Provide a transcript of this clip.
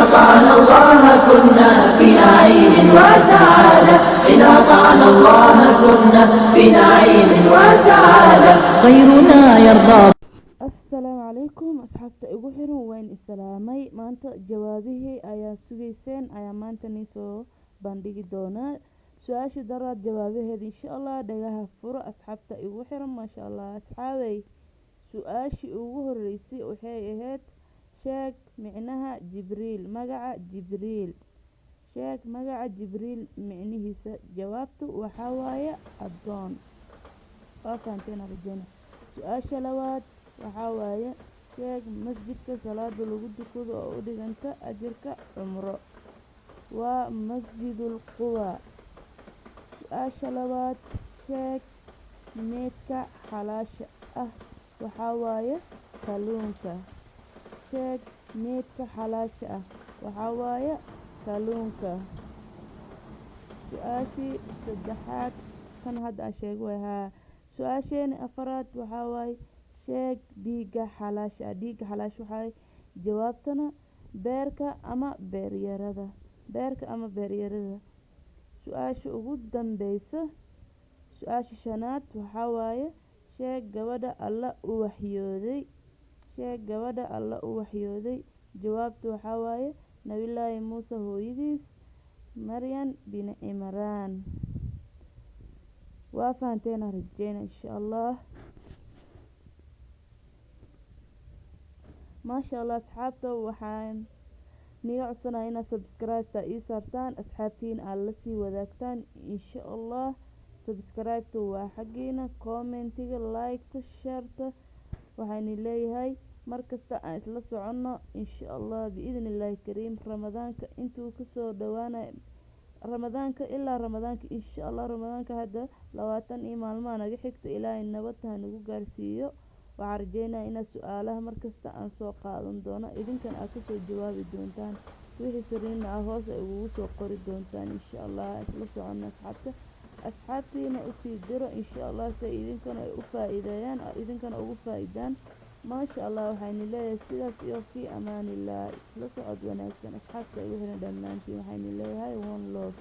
أطعنا الله كنا في نعيم وسعادة، إن أطعنا الله كنا في نعيم وسعادة، غيرنا يرضى. Asalaamu calaykum asxaabta igu xiran, waan isalaamay. Maanta jawaabihii ayaa sugeyseen ayaa maanta nii soo bandhigi doonaa. Su-aasha daraad jawaabaheeda insha Allah dhagaha furo, asxaabta igu xiran. Maasha Allah asxaabey, su-aashii ugu horeysay waxay ahayd: sheeg micnaha Jibriil, magaca Jibriil. Sheeg magaca Jibriil micnihiisa. Jawaabtu waxaa waaye addoon. Waa fahanteen rajeyna. Su-aasha labaad waxaa waaye: sheeg masjidka salaada lagu tukado oo u dhiganta ajirka cumro. Waa Masjidul Quba. Su-aasha labaad: sheeg meedka xalaasha ah. Waxaa waaye kalluunka. Sheeg meedka xalaasha ah. Waxaa waaye kalluunka. Su-aashii saddexaad kan hadda aan sheego waay haa. Su-aasheeni afaraad waxaa waaye: sheeg dhiigga xalaasha ah. Dhiigga xalaasha waxaa jawaabtana beerka ama beeryarada, beerka ama beeryarada. Su-aasha ugu dambeysa, su-aasha shanaad, waxaa waaye: sheeg gabadha Alla u waxyooday. Sheeg gabadha Alla u waxyooday. Jawaabta waxaa waaye Nabiyullaahi Muuse hooyadiis, Maryan bin Cimraan. Waa fahanteen rajeyna insha Allah. Maasha Allah asxaabta, waxaan niga codsanaya inaad subscribe-ta ii saartaan, asxaabtiina aad la sii wadaagtaan insha Allah. Subscribe-ta waa xaggiina, commentiga, like-ta, share-ta. Waxaan leeyahay markasta aan isla soconno insha Allah biidni illaahi kariim. Ramadaanka intuu kasoo dhawaanayo, Ramadaanka ilaa Ramadaanka insha Allah. Ramadaanka hadda 20 iyo maalmaha naga xigta, Ilaahay nabad ha nagu gaarsiiyo. Waxaan rajeynaya inaad su-aalaha markasta aan soo qaadan doono, idinkana aad kasoo jawaabi doontaan, wixii fariina ah hoos ay ugu soo qori doontaan insha Allah. Isla socono asxaabta, asxaabtiina usii diro insha Allah si ay idinkana ay u faa-iideeyaan, idinkana ugu faa-iidaan. Maasha Allah, waxayna leeyahay sidaas iyo fii amaanillah. Isla socod wanaagsan asxaabta igu xiran dhammaantiin. Waxayna leeyahay one love.